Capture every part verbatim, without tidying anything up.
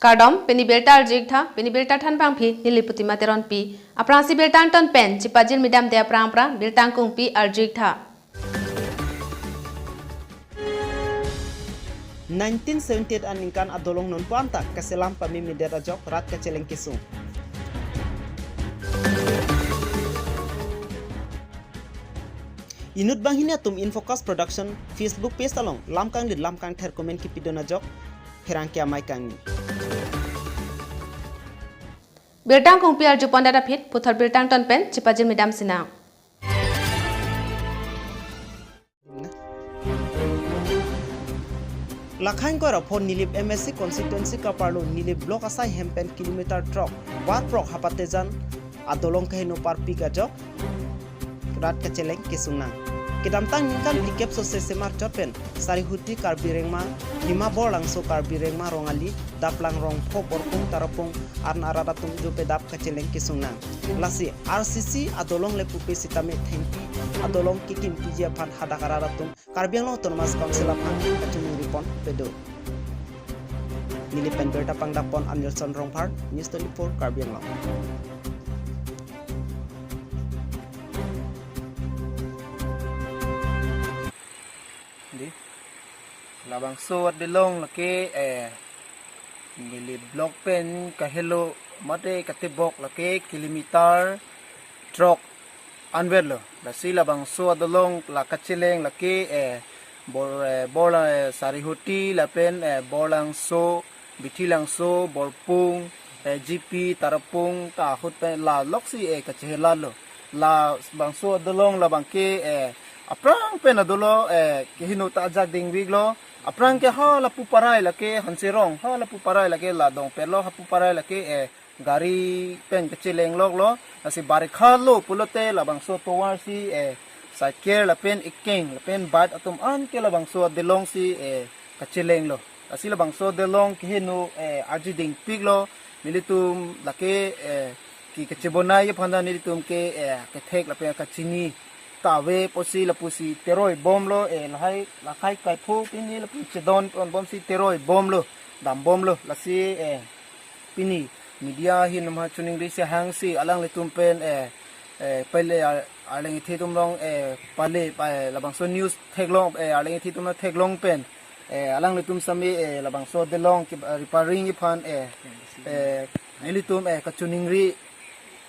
Kardom, pini birta arju-ik tha, pini birta thanbangpi neli Putima Teronpi. Aphrangsi birta angton pen chipajirmi damde aphrang aphrang birta angkungpi arju-ik tha. Nineteen seventy-eight aningkan adolong nonpu anta kaselam pame medet ajok rat kacheleng kesung. Inut banghini atum Infocus Production Facebook page along lam kanglit lam kangther comment kipidun ajok pherangke amei kangni. Birta angkungpi arju pondet aphi puthot birta angton pen chipajirmi dam sinang. Lakhang koi raphon Nilip M A C constituency kaparlo Nilip block asai hem pen kilometer throk, bar throk hapatejan adolong kaheno parpik ajok rat kacheleng kesung nang. Kedamtang ningkan phlikep sose semar chot pen Sarihuti Karbi Rengma, Hima Borlangso Karbi Rengma Rongali, Daplang Rongpho Borpung Tarapung arna arat atum jope dap kacheleng kesung nang. Lasi R C C adolong le pupe sitame thengpi adolong kekimpiji aphan hadak arat atum Karbi Anglong Autonomous Council aphan kachiningri ponpe do. Nilip pen birta pangdapon Anilson Rongphar, News twenty-four Karbi Anglong. Di, labangso adolong lake, eh, Nilip block pen kahelo mate katebok lake kilometer throk anvetlo. Lasi labangso adolong la kacheleng lake, eh, Bor, eh, Borla, eh, Sarihuti lapen, eh, Borlangso, Bithilangso, Borpung, eh, G P, Tarapung ta ahut pen la loksi, eh, kachehelalo. Labangso adolong labangke, eh, aphrang pen adolo, eh, keheno ta ajak dingviklo. Aphrang ke ha lapu parai lake Hanserong, ha lapu parai lake la dongpetlo, hapu parai lake, eh, gari pen kacheleng loklo. Lasi barikha lo pulote labangso tovar si, eh, cycle lapen ekeng lapen bike atum an ke labangso adolong si, eh, kachelenglo. Lasi labangso adolong keheno, eh, arju dingpiklo. Nelitum lake, eh, ke kachebonai aphan ta nelitum ke, eh, kethek lapen kachini ta ave pusi lapusi teroi bomlo, eh, lahai lakhai kaipho pini lapu chedon pon bomsi teroi bomlo, dam bomlo. Lasi, eh, pini media ahin atum aphan chiningri si hangsi alanglitum pen, eh, eh, pale ar-, arleng ithi atum along, eh, pale, eh, labangso news theklong, eh, arleng ithi atum along theklong pen, eh, alanglitum sami, eh, labangso adolong ke, eh, repairing aphan, eh, eh, nelitum, eh, kachiningri,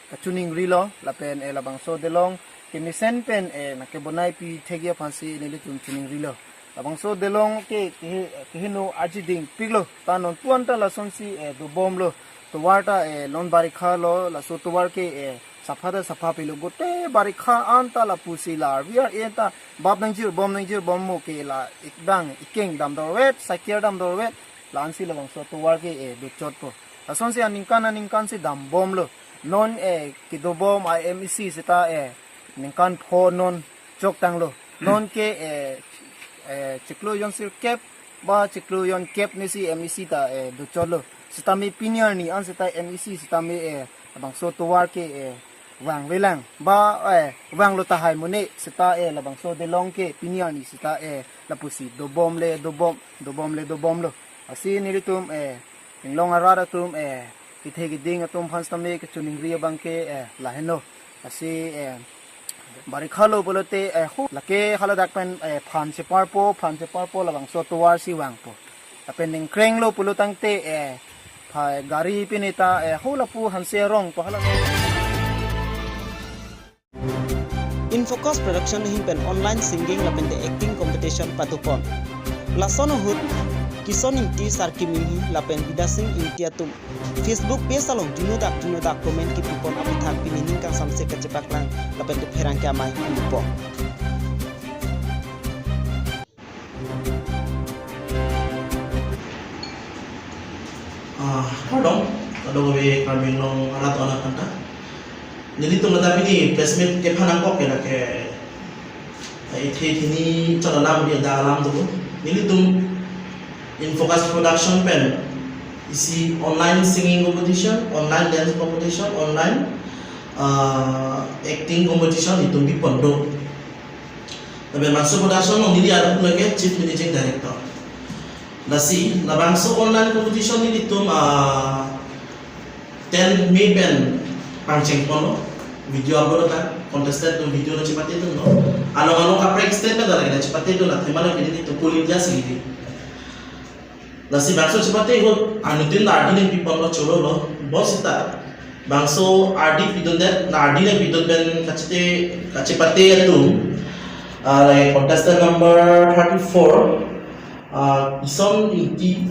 kachiningri lo, lapen, eh, labangso adolong kemesen pen, eh, nangkebonai pi thekji aphansi nelitum chiningri lo. Labangso adolong ke, ke, keheno arju dingpiklo, ta nonpu anta lasonsi, eh, dobomlo. Tovar ta, eh, non barikha lo, laso tovar ke, eh, sapha ta sapha pilo, gote barikha anta lapusi la arvi ar-e ta bap nangjir bom nangjir bom mo ke la ikdang ikeng damdorvet, cycle damdorvet, la-ansi labangso tovar ke, eh, dochotpo. Lasonsi aningkan aningkan si dambomlo. Non, eh, kedobom a-M A C seta, eh, ningkan pho non choktanglo. Non ke, eh, eh, chiklo jon sirkep ba chiklo jon kep ni si M A C ta, eh, dochotlo. Sitame pini arni an seta M A C sitame, eh, labangso tovar ke, eh, vangvelang ba, eh, vanglo tahai mone seta, eh, labangso adolong ke pini arni seta, eh, lapusi dobom le dobom, dobom le dobomlo. Lasi nelitum, eh, inglong arat atum, eh, kethe keding atum aphan sitame kachiningri abangke, eh, lahenlo. Lasi, eh, barikha lo pulote, eh, ho, lake haladak pen, eh, phan cheparpo, phan cheparpo labangso tovar si vangpo. Lapen ningkreng lo pulo tangte, eh, pha gari pini ta, eh, ho lapu Hanserong pu hala. Infocus Production ahin pen online singing lapen the acting competition padopon. Lason ahut Kison Ingti, Sarki Minghi lapen Bidya Sing Ingti atum Facebook page along dinodak dinodak comment kipipon aphuthak pini ning kangsamse kachepaklang lapen the pherangke amei kipipon. Ah, kardom, kardom ave Karbi Anglong arat atum aphan ta. Nelitum ladak pini press meet kephan nangkok ke lake, eh, ithi hini chot alam dia da alam tu. Nelitum Infocus Production pen isi online singing competition, online dance competition, online, ah, acting competition itum bipon do. Lapen Master Production along neli atum lake Chief Managing Director. Lasi labangso online competition nelitum ah, ten May pen pangcheng ponlo, video upload ta contestant atum video nangchepate dunlo. Along along kaprek state pen ta lake nangchepate dun, athema lake nelitum Coal India si hedi. Lasi bangso chepate ahut anuttin ardi nangpi ponlo, chorolo. Bonsita bangso ardi pidundet, na ardi nangpidun pen kachete kachepate atum, ah, like contestant number thirty-four, ah, Kison Ingti,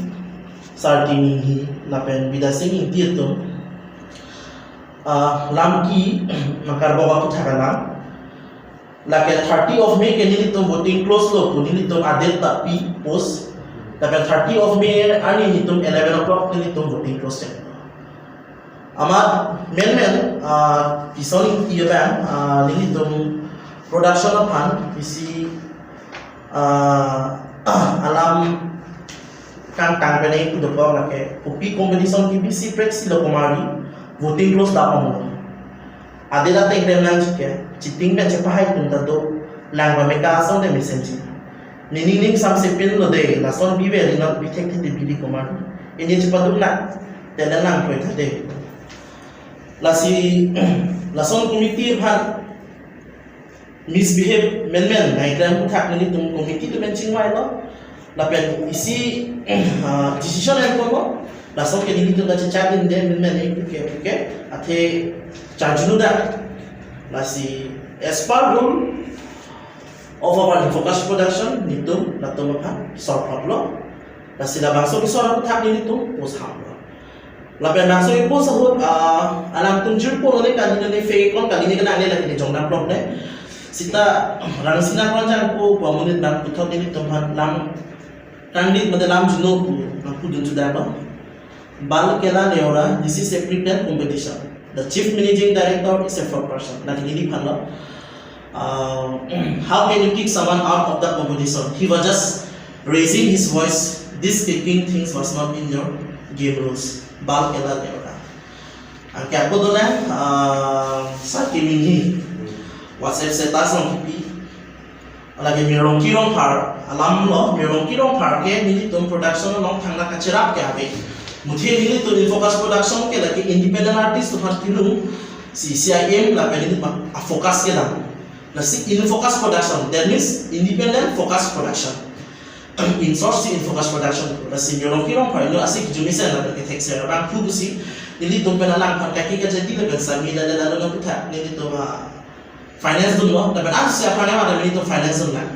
Sarki Minghi lapen Bidya Sing Ingti atum, ah, Lamki Mangkarbok aputhak alam. Lake thirty of May ke nelitum voting close lo pu nelitum adet ta pi post. Lapen thirty of May arni nelitum eleven o'clock nelitum voting close chek. Amat menmen, ah, Kison Ingti abang, ah, nelitum production aphan isi, ah, alam kangtang pen nangpu dokok lake, kopi competition kebisi prek si lo komarli, voting close ta onglo. Adet ta tengkrem nangji ke, cheating pen chepahai atum ta do, lang pame ke asonte mesenji. Nening ning samse pinlo de, lason bibe rinot bithek thete biri komarli. Ini chepaduk na, telang nangkroi tha de. Lasi, lason committee aphan misbehave menmen nangklemkle aputhak nelitum committee atum pen chingvailo. Lapen isi, ah, decision enponlo. Laso ke nelitum ta chechak dinde menmen nangpu ke, ke, athe charjuno dak. Lasi as per rule of our Infocus Production, nelitum latum aphan sorphotlo. Lasi labangso kesor aputhak nelitum post hamlo. Lapen bangso ipo ahut, ah, alangtum jirpo neli kali neli fake account kali neli kenang neli lake neli jongdam plok ne. Sita Rangsina Kronjang pu pu amonit nangputhot nelitum aphan lam kangdit mate lam juno pu nangpudun judam lo. Bal kela le ho raha, this is a pre-planned competition. The chief managing director is a fraud person. Lake neli aphanlo. Uh, how can you kick someone out of the competition? He was just raising his voice. This kicking things was not in your game rules. Bal kela le ho raha. Anke ako dolang, uh, Sarki Minghi WhatsApp status nangkipi. Lake Mirongki Rongphar alam lo, Mirongki Rongphar ke nelitum production along thangnat kacherap ke ave. Muthe nelitum Infocus Production ke lake independent artist atum aphan kelung, si C I M lapen nelitum a-focus kelang. Lasi Infocus Production, that means independent focus production. In short si Infocus Production. Lasi Mirongki Rongphar inut asik jumisen lapen kethekser abang pu pusi nelitum pen alangphan kaki kajadi lapen sami lale lalo nangputhak nelitum, ah, finance dunlo, lapen ansi aphan ema nelitum finance dunlang.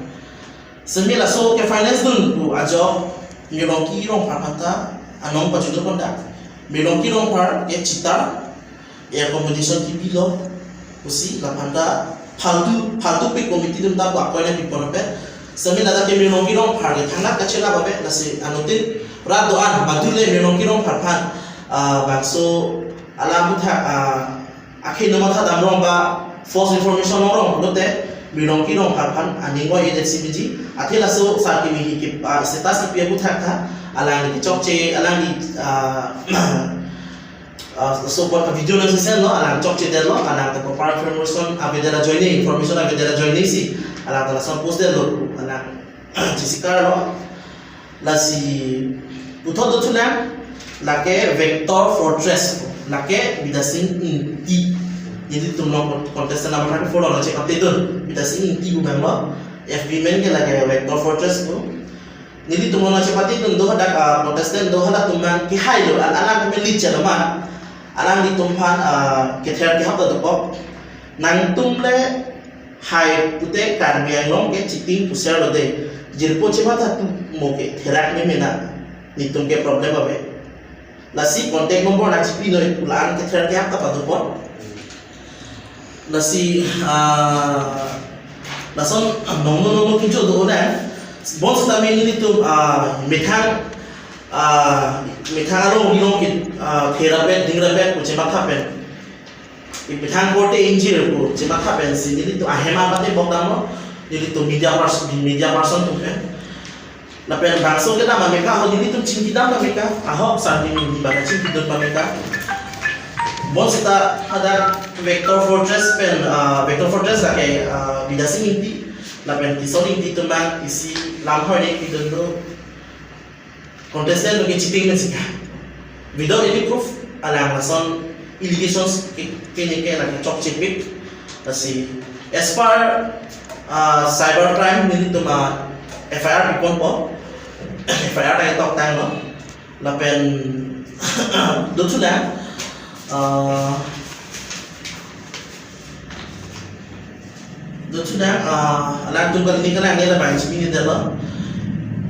Semi laso ke finance dun pu ajok Mirongki Rongphar aphanta anong pajuno pondak. Mirongki Rongphar ke cheater, air competition kepilo pusi, laphanta phaltu, phaltu pe committee atum ta bak koine pipon pe. Semi ladak ke Mirongki Rongphar ke thangnat kacherap ave, lasi anuttin rat do-an, badule Mirongki Rongphar aphan, ah, bangso alam aputhak, ah, akhei no matha damrong ba false information longrong pulote Mirongki Rongphar aphan aning oi edet si meji. Athe laso Sarki Minghi ke, ah, status kipi aputhak ta alangli kechokche, alangli, ah, ah, so buat video nangsesenlo, alang chokchedetlo, alang ta proper information avedet ajoine, information avedet ajoine si alang ta lason post detlo, alang chisikarlo. Lasi puthot dothulang, lake Vector Fortress, lake Bidya Sing Ingti. Nelitum along contestant number thirty-four along nangchepate dun, Bidya Sing Ingti pu abanglo, F B men ke lake Vector Fortress pu. Nelitum along nangchepate dun do hadak, ah, contestant do halatum abang kehailo, al-, alang ke meli chalo ma. Alanglitum aphan, ah, kether kehap ta dokok. Nangtum le hai pute Karbi Anglong ke cheating puser lo de. Jirpo chematha tu mo ke therak meme na. Nelitum ke problem ave. Lasi contact number nangchipi noi pu la-an kether kehap ta padopon. Lasi, ah, lason, ah, nongno nongno kecho do na. Bonsitame nelitum, ah, methang, ah, methang arong nilong ke, ah, therapet, dingrapet pu chematha pen. Methang korte ingjir pu chematha pensi nelitum ahem abate bok damlo, nelitum media pers-, media person atum pen. Lapen bangso kedam ameka ahok nelitum chingkidam ameka, ahok Sarki Minghi abang chingkidun ameka. Bonsita hadak Vector Fortress pen, ah, Vector Fortress lake, ah, Bidya Sing Ingti, lapen Kison Ingti atum abang isi lamhoi nangpidun do. Contestant ke cheating na sika. Without any proof, alang lason allegations ke, ke ne ke lagi chokchepik. Lasi, as per, uh, cyber crime nelitum a F I R piponpo. F I R ta tok tanglo. Lapen, dothulang, uh, dothulang, uh, alangtum kali ni kalang nela bang chini delo.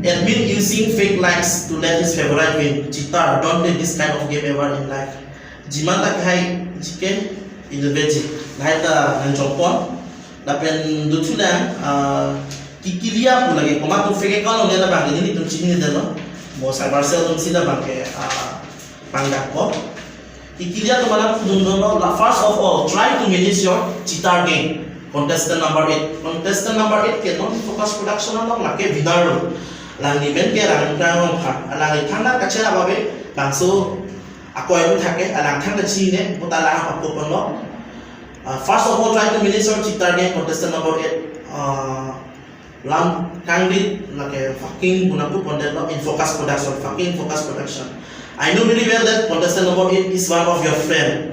Admin using fake likes to let his favorite win. Cheater, don't play this kind of game ever in life. Jiman ta hai jike idu veji. Lahai ta nang chokpon. Lapen dothulang, ah, kikili apu lagi komat atum fake account lo nela bang nelitum chini delo. Mo cyber cell atum si la bang ke, ah, pangdakpo. Kikili atum alang pudun dolo. La, first of all, try to manage your cheater gang. Contestant number eight. Contestant number eight ke non Focus Production along lake winner lo. Alang ni men ke rang rang ong kha. Alang ni thangna kachela babe bangso akoi atum thake, alang thang kachine, puta alang apapo ponlo. Uh, first of all, try to manage your cheater gang, contestant number eight. Uh, lam kangrit lake fucking guna pu content lo in Focus Production, fucking Focus Production. I know very well that contestant number eight is one of your friend.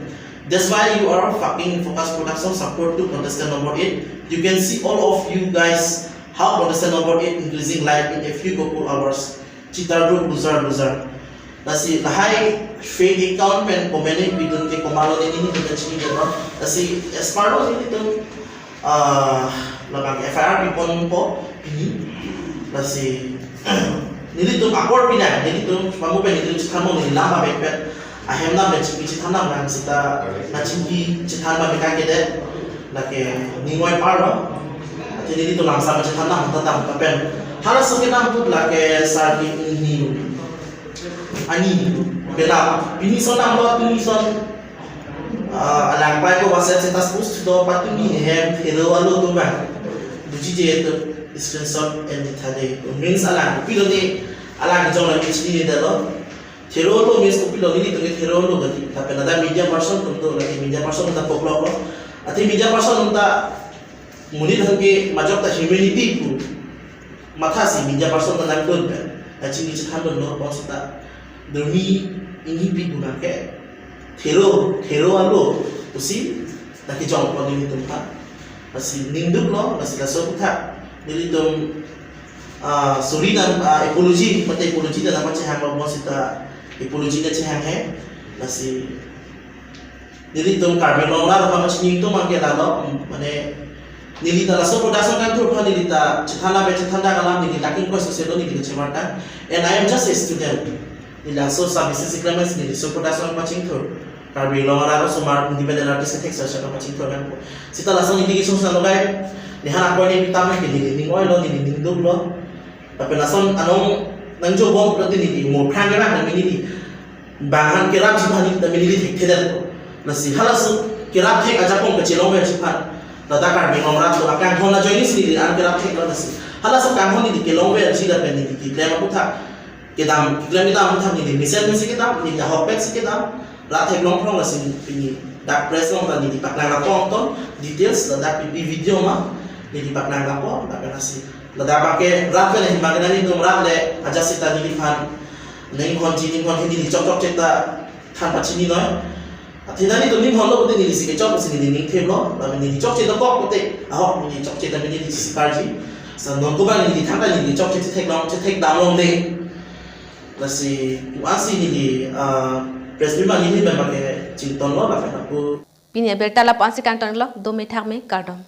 That's why you are fucking Focus Production support to contestant number eight. You can see all of you guys how contestant number eight increasing life in a few couple hours. Cheater group, loser, loser. Lasi lahai fake account pen komane pidun ke komatlo neli nelitum chini delo. Lasi as per lo nelitum, ah, labang F I R piponpo pini. Lasi nelitum apor pina, nelitum pamu pen nelitum chithan mo neli lamba bek pen. Ahem nam pen chingki chithan nam nang sita, na chingki chithan ba beka kede. Lake ningoi par lo. Athe nelitum lamsam chithan nam ta dam ta pen. Halaso ke nam put lake sarki ini. Ani, bela, pini son nam lo, pini son. Ah, alang pai ko WhatsApp status post do patumi hem thero alo tu bang. Duji je tu screenshot en thade. Means alang, pilo ni, alang jong la chini delo. Thero lo means kopilo nelitum ke thero lo kali. Lapen ada media person atum do lagi, media person ta poklok lo. Athe media person atum ta monit atum ke majok ta humanity pu mathasi media person ta nangdun pen. Lachini chithan dunlo bonsita. Durmi ini pi guna ke. Thero, thero alo. Pusi, lagi jong lo nelitum ta. Lasi ningduk lo, lasi laso aputhak nelitum, ah, sorry dan, ah, apology, mate apology dan apa chehang lo bonsita apology na chehang he. Lasi nelitum Karbi Anglong arat aphan chini atum abangke lalo, mane neli ta laso production kangthur aphan neli ta chethanda be chethanda kalam neli taking ko soselo neli ta chemarta. And I am just a student. Neli laso sub B C C Clemens neli laso production pachingthur. Karbi Anglong arat osomar independent artist kethek sasha pachingthur nangpo. Sita laso neli kisung sa logai. Nehan akoi ne pitam ke neli ning oilo neli ningduk lo. Tapi lason anong nangjo bom pulote neli mo phrang ke bang neli. Bang han kerapji aphan neli ta neli thekthedet. Lasi halaso kerap thek ajakong kachelongverji aphan. Ladak Karbi Anglong arat lo akanghon ajoine si neli an kerap thek lo lasi. Halaso kanghon neli kelongverji lapen neli keklem aputhak. Kedam, keklem kedam aputhak neli mesen mesen kedam, neli ahokpet si kedam. Rat theklong phrong lasi pini dak press along ta neli paklang lapong ton, details ladak pipi video ma, neli paklang lapong, lapen lasi. Ladak abangke rat pen ahin abangke nelitum rat le ajat sita neliphan. Ninghonji ninghon hini neli chokchok cheta than pachini noi. Athe nelitum ninghon lo pute neli si kechok si neli ning them lo. Lapen neli chokche dokok pute ahok neli chokche ta neli si karji. Sa non ko bang neli thangta neli chokche chetheklong chethekdam longle. Lasi pu-an si neli, ah, press meet ma neli memang ke chington lo lapen ako. Pini abirta lapu-an si kangton lo, dome thakme kardom.